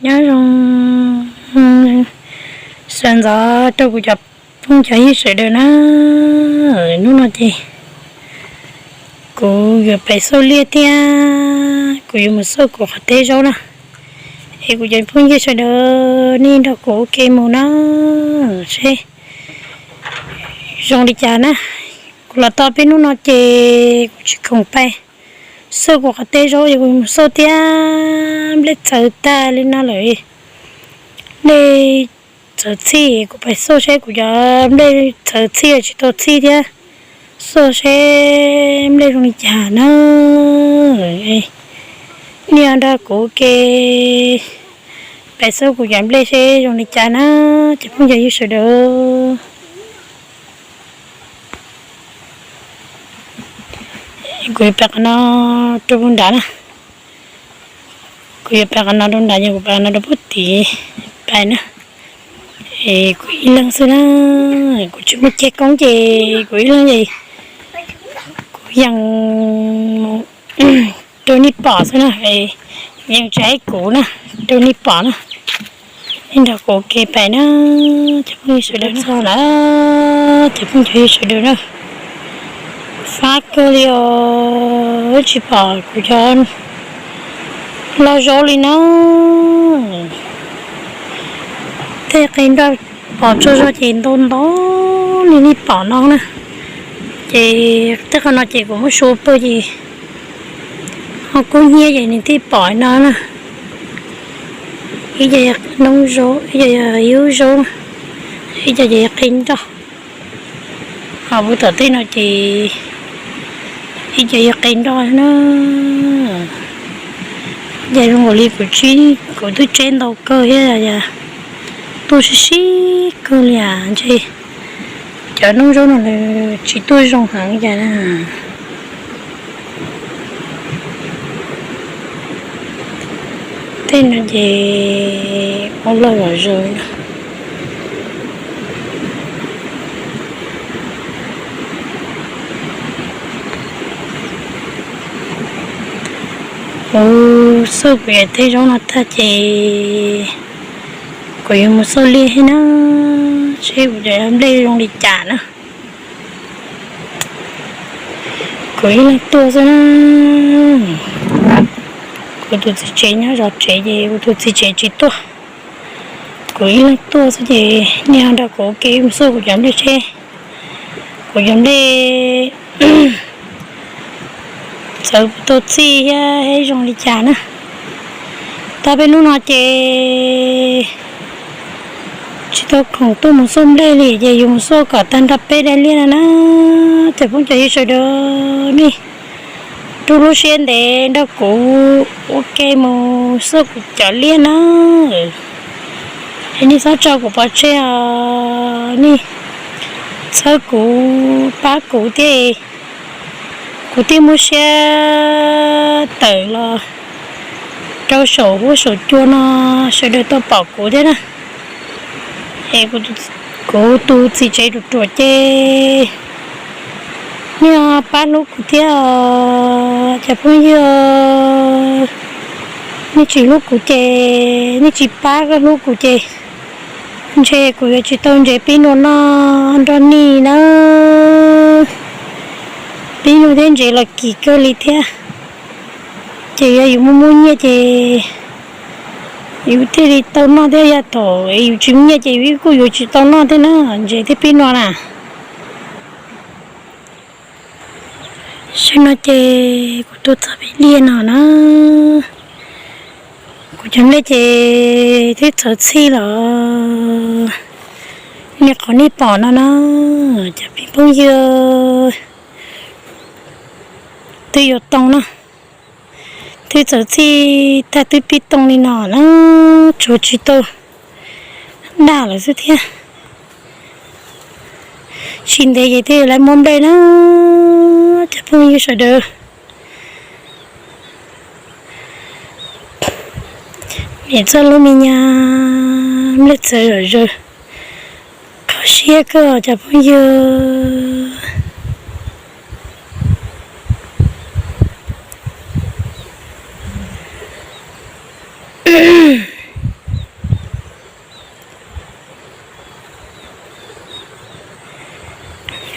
Nyob zoo sawv ntxov rau kuv cov phooj cov ywg sawv daws na. Hnub no ces kuv yuav pais xauj liaj thiab kuv yuav mus xauj kuv qhov teb zaub na. Es kuv cov phooj ywg sawv daws nej nrog kuv ua ke mus na, seb zoo li cas na. Kuv los tau peb hnub no ces kuv tsis khoom pais xauj kuv qhov teb zaub es kuv mus xauj thiab nplej txhawv tag li no lawm. Nplej txhawv txhij, kuv pais xauj seb kuv cov nplej txhawv txhij tsis tau txhij thiab, xauj seb nplej zoo li cas na. Nej nrog kuv ua ke pais xauj kuv cov nplej seb zoo li cas na, cov phooj cov ywg sawv daws. Kuv yuav pais qhov no rau nrad na. Kuv yuav pais qhov no rau nrad, yog kuv pais qhov no rau puag tid pais na. Es kuv ib leeg xwb na, kuv tsis muaj ceg koob ces kuv ib leeg es kuv yees rau nej pom xwb na, yees tsis hais kuv na, rau nej pom na. Nej nrog kuv ua ke pais na, cov phooj ywg sawv daws na. Txog lawm, cov phooj cov ywg sawv daws na. Fab kawg li os, tsis pom kuv cov lauj zaub li na. Tej qe nroj pom tsaug zog ces ntau ntau li nej pom no na. Ces tej qhov no ces kuv muab suav pawg ces ho kub hnyiab ces nws thiaj pom no na. Ib co yog noob zaub, ib co yog yub zaub, ib co ces yog qe nroj. Ho puag tom tej no ces ib co yog qe nroj na. Ces zoo nkaus li kuv, kuv twb tseb ntau kawg thiab, tuaj sib sib kawg li as ntshe cov noob zaub no nws tsis tuaj zoo heev cas na. Tej no ces ua loj zom zaws na. Kuv xauj kuv cov teb zaub no tag ces kuv yuav mus xauj liaj thiab na, seb kuv cov nplej zoo li cas na. Kuv ib leeg tuaj xwb na. Kuv tus txiv tsev nyob zov tsev ces kuv tus txiv tsev tsis tuaj. Kuv ib leeg tuaj xwb ces nej ho nrog kuv ua ke mus xauj kuv cov nplej seb kuv cov nplej txawv puas tau txhij thiab zoo li cas na. Tau peb hnub no ces tsis tau khoom tuaj mus xauj nplej li ces yuav mus xauj kom tag nrho peb daim liaj no na. Cov phooj cov ywg sawv daws nej rub lub siab ntev nrog kuv ua ke mus xauj kuv cov liaj na. Es nej txhob tso kuv pov tseg os, nej txhawb kuv pab kuv thiab, kuv thiaj muaj siab tawm los rau saum huab saum cua no sawv daws tau pom kuv thiab na. Es kuv tus txiv tsev ruam ruam ces nej pab hlub kuv thiab, cov phooj ywg, nej tsis hlub kuv ces, nej tsis pab hlub kuv ces ntshe kuv yuav tsis tau ntsev pib nua noj nroj nej na. Pib nua thiab ntsev los kim kawg li thiab. Ces yog yus muaj muaj nyiaj ces yus thiaj li tau noj thiab, yog thaum yus tsis muaj nyiaj ces yus kuj yuav tsis tau noj thiab na, ntsev thiab pib nua na. Saum no ces kuv tuaj txog peb liaj no na, kuv cov nplej ces twb txawv txhij los, nej qhov nej pom no na, cov phooj ywg, twb yuav tau na, twb txawv txhij tag twb pib tau li no na, tsuas tsis tau daj lawm xwb thiab. Tsis ntev ces thiaj yuav lawv muab nplej na, cov phooj ywg sawv daws. Niam txoj lub me nyuam nplej txawv zom zaws, kho siab kawg cov phooj ywg.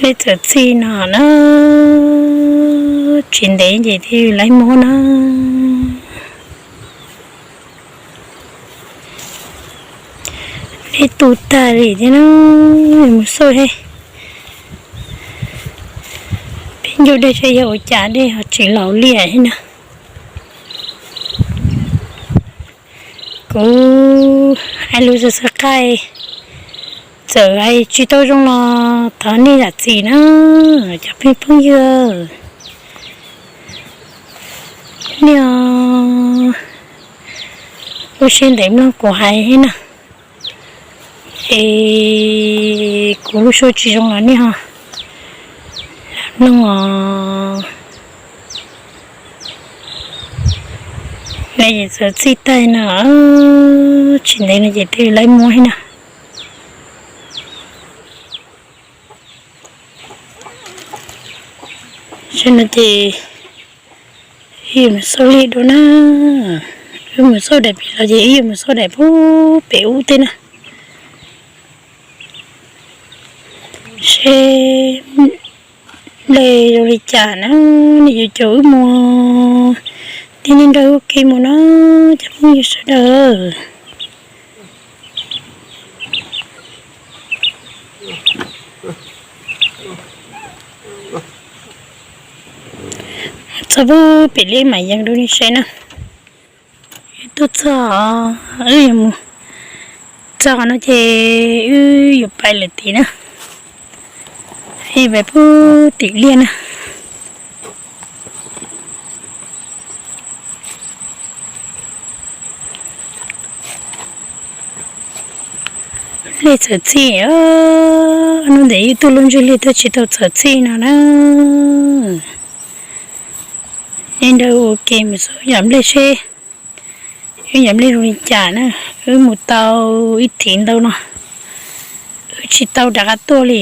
Nplej txawv txij no na, tsis ntev ces thiaj li muab na. Dej tu tag li thiab na, mus xauj seb peb ncauj dej seb yog ua cas dej ho tsis laus liaj thiab na. Kuv hais lus xav xav qaij, txawm hais tsis tau zoo los thov nej zam txim na, cov phooj ywg. Nej ua siab ntev mloog kuv hais thiab na. Es kuv lub suab tsis zoo los nej ho mloog os. Nplej txawv txij tag no, tsis ntev no ces thiaj li muab thiab na. Tam sim no ces wb yuav mus xauj liaj dua na. Wb mus xauj daim pem los ces wb yuav mus xauj daim pem pem ub thiab na, seb nplej zoo li cas na. Nej yuav caum wb mus thiab nej nrog wb ua ke mus na, cov phooj ywg sawv daws. Txog pem liaj mam yees rau nej saib na. Wb tuaj txog, wb yuav mus txog qhov no ces wb yuav pais lawm tim na, pais pem tim liaj na. Nplej txawv txij, hnub ntawd wb tuaj lub ntsej liaj twb tsis tau txawv txij no na. Nej nrog ua ke mus xauj yam nplej seb wb yam nplej zoo li cas na. Wb mus tau ib thiv ntau no, wb tsis tau rov qab tuaj li.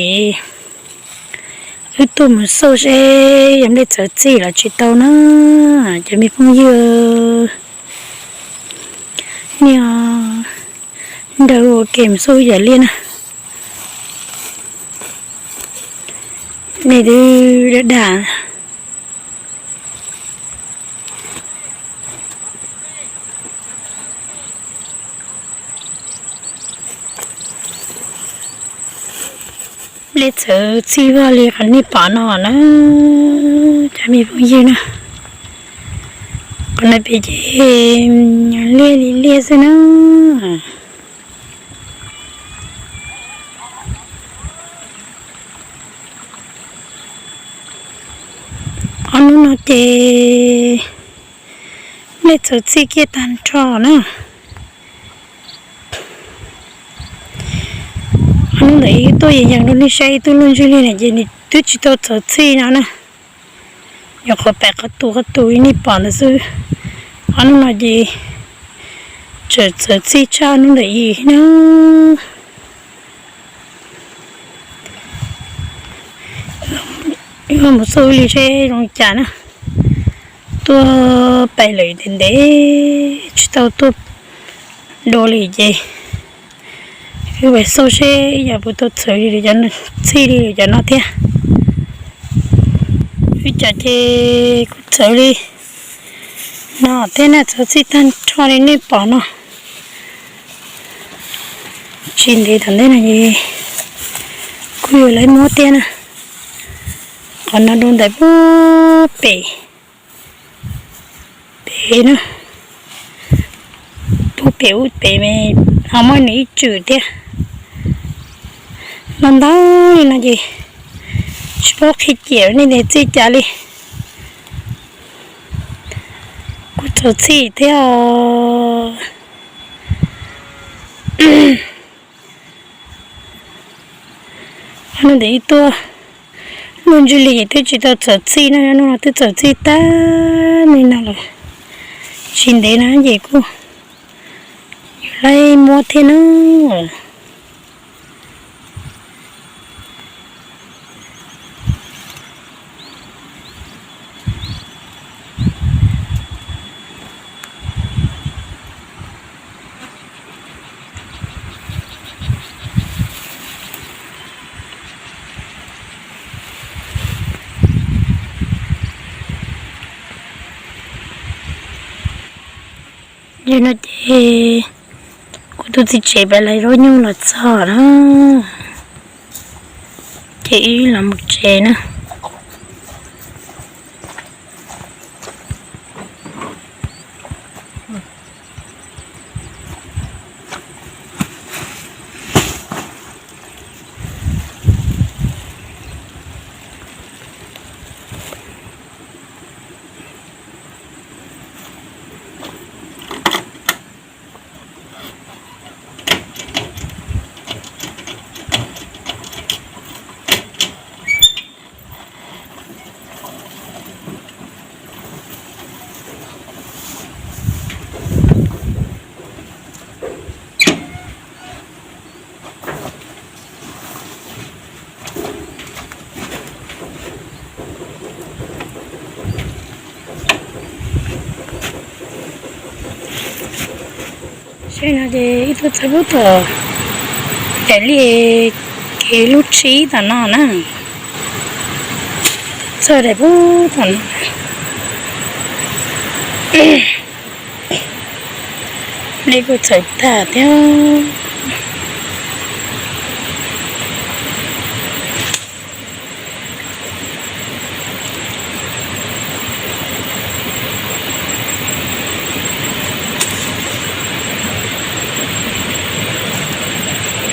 Wb tuaj mus xauj seb yam nplej txawv txij los tsis tau na, cov me phooj ywg. Nej nrog ua ke mus xauj yam liaj na. Nej twb dag dag. Nplej txawv txij vaj li qhov nej pom no na, cov me phooj ywg na. Qhov no pem ces liaj li liaj xwb na. Ob hnub no ces nplej txawv txij kiag tag nrho na. Ob hnub ntawd wb tuaj yees yees rau nej saib, wb tuaj lub ntsej liaj na ces nws twb tsis tau txawv txij no na. Nyuam qhuav pem qhov tus qhov tus li nej pom ntawd xwb. Ob hnub no ces txawv txij tshaj hnub ntawd ib na. Wb mus xauj li seb zoo li cas na. Tuaj pais lawm ntev ntev tsis tau tuaj dua li ces wb pais xauj seb yog puas tau txawv li cov, txij li cov no thiab. Wb cov ces kuj txawv li no thiab na, txawv txij tag nrho li nej pom no. Tsis ntev tom ntej no es kuj yuav lawv muab thiab na. Qhov no rau ntawm pub pem, pem na, pub pem ub pem me, ho muaj nws ib tswm thiab. No ntau li no ces tsis paub qhia ciam nej tias txij cas li. Kuj txawv txij thiab os. Ob hnub ntawd wb tuaj lub ntsej liaj ces twb tsis tau txawv txij no, hnub no twb txawv txij tag li no lawm. Tsis ntev no ces kuj yuav lawv muab thiab na. Nim no ces kuv tus txiv tsev pem lawv zaub nyuj los txog na, ces wb los mus tsev na. Saib no ces ib tug txawb pub tom daim liaj kev lub tshib tom no na, txog daim pub tom no. Liaj kuj txawm tag thiab.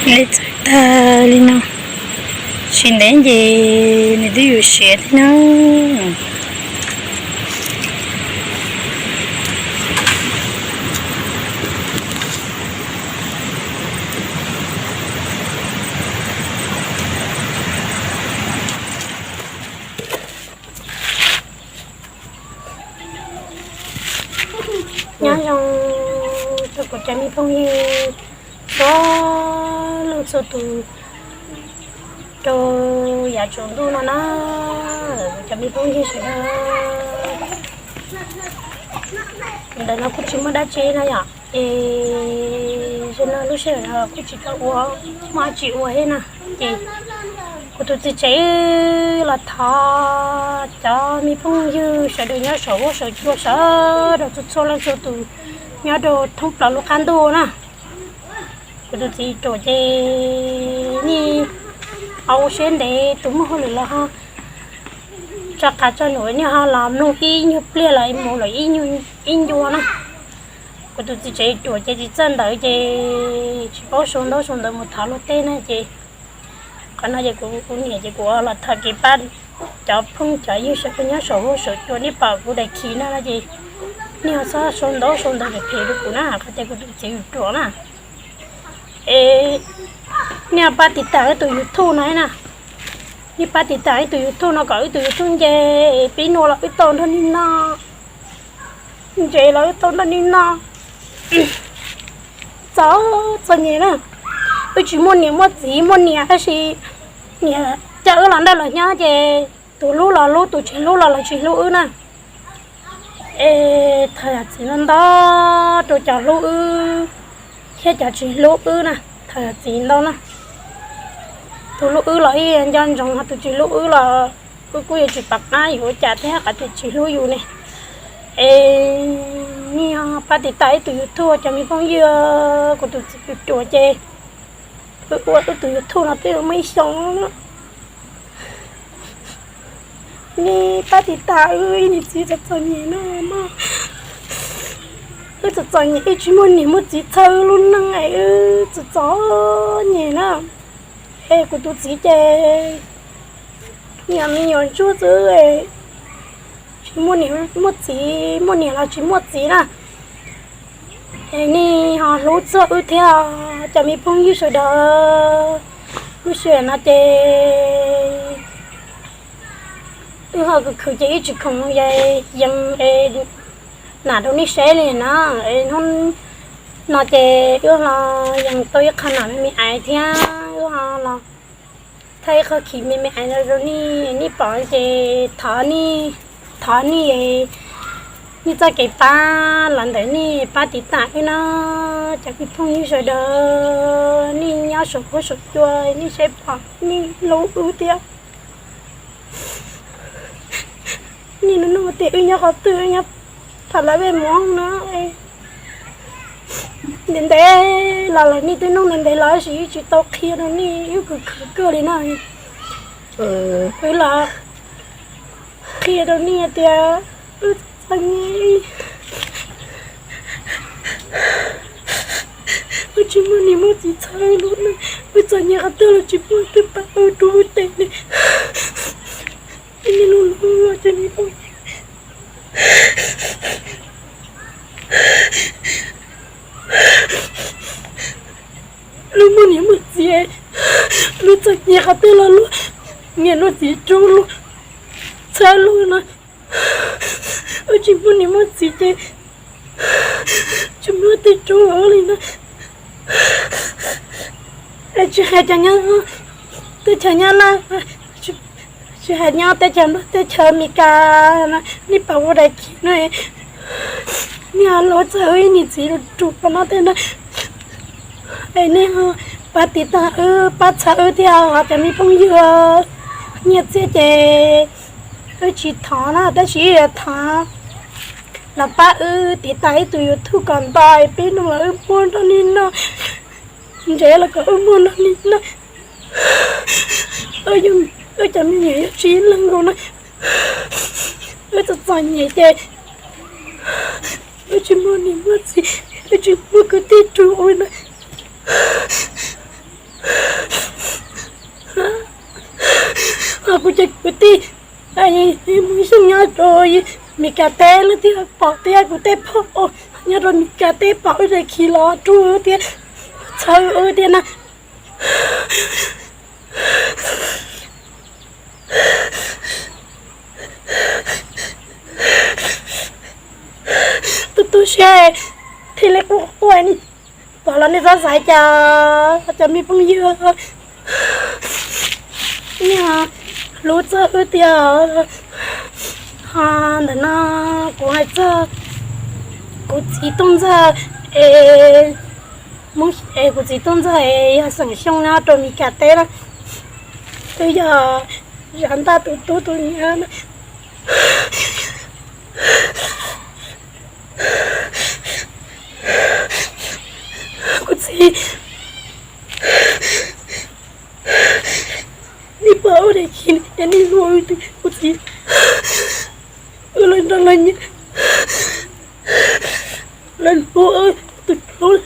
Liaj txawm tag li no, tsis ntev ces nws twb yuav siav thiab na. Nyob zoo rau kuv cov me phooj ywg txhua leej txhua tus rau yav tsaus ntuj no na, kuv cov me phooj ywg sawv daws. Ntawm no kuj tsis muaj dab tsi no yom, es zaum no lub sij hawm no kuj tsis tau ua, muaj dab tsi ua thiab na, ces kuv tus txiv tsev los thov cov me phooj ywg sawv daws nyob saum huab saum cua sawv daws txhua txhua leej txhua tus nyob rau thoob plaws lub qab ntuj na. Kuv tus txiv ruam ces nej ho ua siab ntev, tus muaj hauj lwm los ho tso qav tso num, nej ho los mloog ib nyuag pliag los mus lawm ib ncua na. Kuv tus txiv tsev ruam ces tsis txawj ntawd ces tsis paub sau ntaub sau ntawv mus thov luag teb na ces qhov no ces kuv, kuv niam ces kuv los thov kev pab cov phooj cov ywg sawv daws nyob saum huab saum cua, nej pom kuv daim khiv no no ces nej ho txhob sau ntaub sau ntawv phem rau kuv na, qhov tias kuv tus txiv ruam na. Es nej pab tiv tam wb tus YouTube no na, nej pab tiv tam wb tus YouTube no kom wb tus YouTube nce, pib nua los wb tau nrog nej noj, ntse los wb tau nrog nej noj. Txom, txom nyem na, wb tsis muaj niam muaj txiv, muaj niam tab sis niam coj wb los nrog lawv nyob ces tus hlub los hlub, tus tsis hlub los lawv tsis hlub wb na. Es thov zam txim ntau ntau rau cov hlub wb thiab cov tsis hlub wb na, thov zam txim ntau na. Tus hlub wb los ib nco ntsoov, ho tus tsis hlub wb los wb kuj yuav tsis pom qab yuav ua cas thiab, qhov tias tsis hlub yus ne. Es nej pab tiv tam wb tus YouTube cov me phooj ywg, kuv tus txiv ruam ces wb ua wb tus YouTube no twb muaj ib xyoos na. Nej pab tiv tam wb, wb niam txiv txom txom nyem na mog. Wb txom txom nyem, wb tsis muaj niam muaj txiv txhawb wb lub neej es wb txom txom nyem na. Es kuv tus txiv ces niam me nyuam ntsuag xwb, tsis muaj niam muaj txiv, muaj niam los tsis muaj txiv na. Es nej ho hlub txog wb thiab cov me phooj ywg sawv daws. Lub sij hawm no ces wb ho khwv khwv ces wb tsis khoom yees nam rau nej saib li na. Hnub no ces wb los yees tau ib qho nam me me aiv thiab wb ho los thaij ib qho khiv me me aiv no rau nej, nej pom ces thov nej, thov nej, nej txoj kev pab los ntawm nej pab tiv tam wb na. Cov me phooj ywg sawv daws, nej nyob saum huab saum cua nej saib pom nej hlub wb thiab. Nej nug nug tias wb nyob qhov twg, wb nyob Thav Lav Vej Mus na. Ntev ntev los lawm, nej twb nug ntev ntev los tab sis wb tsis tau qhia rau nej, wb khwv khwv kawg li na. Wb los qhia rau nej tias wb txom nyem, wb tsis muaj niam muaj txiv txhawb wb, wb txom nyem qhov twg los tsis muaj twg pab wb rub wb tes li. Nej hlub hlub wb cov me phooj ywg. Luag muaj niam muaj txiv, luag txom nyem qhov twg los luag niam luag txiv rub luag txhawb luag no. Wb tsis muaj niam muaj txiv ces tsis muaj leej twg rub wb li na. Es tsis hais cov nyob teb chaws Nyab Laj, tsis hais nyob teb chaws Nplog teb chaws Amelikas no, nej pom kuv daim khiv no, nej ho los txog wb ib niam txiv rus rus rau no tej no. Es nej ho pab tiv tauj wb, pab txhawb wb thiab os cov me phooj ywg. Nyiaj txiag ces wb tsis thov na, tab sis wb yuav thov los pab wb tiv tauj ib tug YouTube kom nto, peb nug los wb muaj nrog nej noj, ntsev los kom wb muaj nrog nej noj. Wb cov me nyuam yog tsib leeg nkaus na, wb txom txom nyem ces wb tsis muaj niam muaj txiv, wb tsis muaj kwv tij rub wb na. Ho kuv cov kwv tij mus xyuas nyob rau Meskas teb, leej twg pom thiab, kuv tej phooj ywg nyob rau Meskas teb pom wb daim khiv los rub wb thiab, txhawb wb thiab na. Tu tu siab thiaj li quaj quaj, nej pom los nej txhob xav cas, cov me phooj ywg, nej hlub txog wb tiag. Ho ntawm no kuv hais txog kuv txiv Tooj Ntxawg es, kuv txiv Tooj Ntxawg es yog xeem Xyooj nyob rau Meskas teb na, twb yog Zam Ntaj tus tub tus nyab na. Kuv txiv, nej pom wb daim khiv, yog nej hlub wb, kuv txiv, wb los nrog lawv nyob, lawv hlub wb, tus hlub,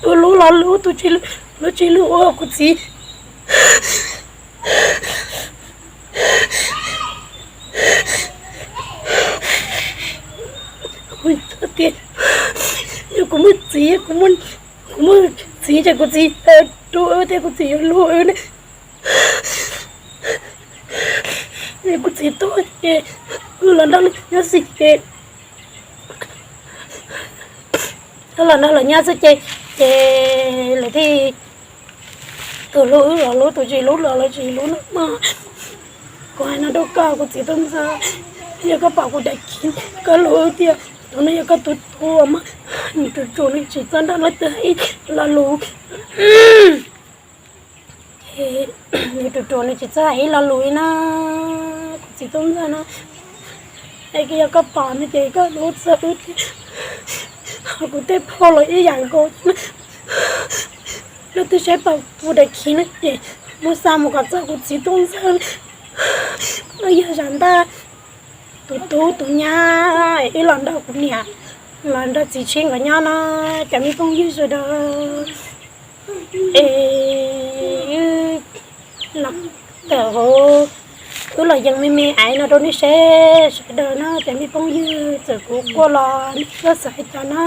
tus hlub los hlub, tus tsis hlub los tsis hlub, ua kuv txiv. Kuv tias, yog kuv muaj txiv, kuv muaj txiv ces kuv txiv rub wb thiab kuv txiv yuav hlub wb ne. Kuv txiv tuag ces wb los nrog lawv nyob xwb ces, los nrog lawv nyob xwb ces, ces lawv thiaj, tus hlub wb los hlub, tus tsis hlub los lawv tsis hlub no mog. Kuv hais no rau koj, kuv txiv Tooj Ntxawg, yog koj pom kuv daim khiv koj hlub wb tiag, tus no yog koj tus tub mog. Nws ruam ruam nws tsis txawj nrog leej twg hais ib lo lus. Nws ruam ruam nws tsis txawj hais ib lo lus li na, kuv txiv Tooj Ntxawg no. Es yog koj pom no ces koj hlub txog wb thiab, ho kuv tej phauj los ib yam nkaus na. Leej twg saib pom kuv daim khiv no ces muab xa mus kom txog kuv txiv Tooj Ntxawg, no yog Zam Ntaj tus tub tus nyab, wb los nrog kuv niam, los nrog txiv Tsheb nkawd nyob no, cov me phooj ywg sawv daws. Es wb los tawm hauv, wb los yees me me aiv no rau nej saib sawv daws na, cov me phooj ywg, txawm kuv quaj los nej txhob xav cas na.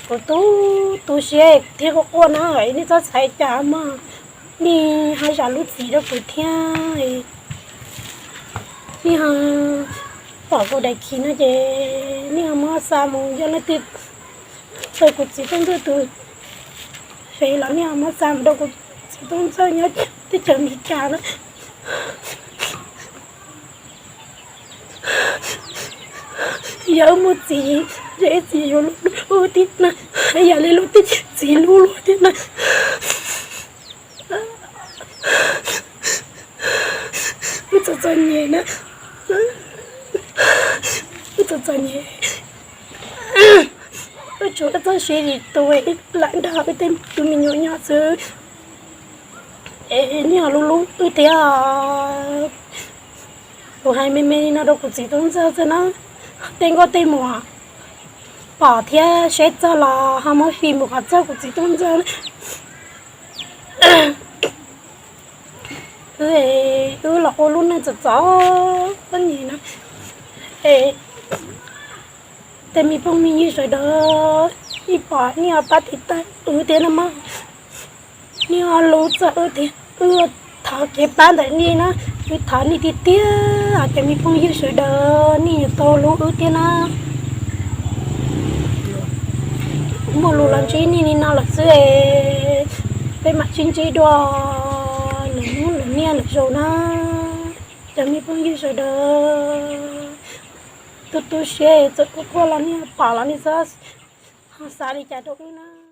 Kuv tu, tu siab thiab quaj quaj na, nej txhob xav cas mog. Nej ho zam lub txim rau kuv thiab. Nej ho pom kuv daim khiv no ces nej ho muab xa mus, yog leej twg tau kuv txiv Tooj Ntxawg tus fev los nej ho muab xa mus rau kuv txiv Tooj Ntxawg nyob teb chaws Amelikas na. Yog wb muaj txiv, yog wb txiv yuav hlub wb thiab na, yam li lub txiv hlub luag thiab na. Wb txom txom nyem na, wb txom txom nyem. Tsuas wb txoj sia ib tug, wb lam nrog wb tej tus me nyuam nyob xwb. Es nej ho hlub hlub wb thiab. Kuv hais me me li no rau kuv txiv tub ntxawg xwb na, tej nkauj tej muam pom thiab saib txog los ho muab fij mus qhov txog kuv txiv tub ntxawg. Wb, wb los ua lub neej txom txom nyem na, es tej me phooj me ywg sawv daws, nej pom nej ho pab tiv tauj wb thiab no mas, nej ho hlub txog wb thiab. Wb thov kev pab ntawm nej na, wb thov nej tiag tiag, cov me phooj ywg sawv daws nej yuav tau hlub wb thiab na. Muaj lus los ntsib nej li no lawm xwb, peb mam sib ntsib dua lwm hnub lwm niaj lwm zaus na. Cov me phooj ywg sawv daws, tu tu siab, txawm kuv quaj los nej pom los nej txhob ho xav li cas rau wb na.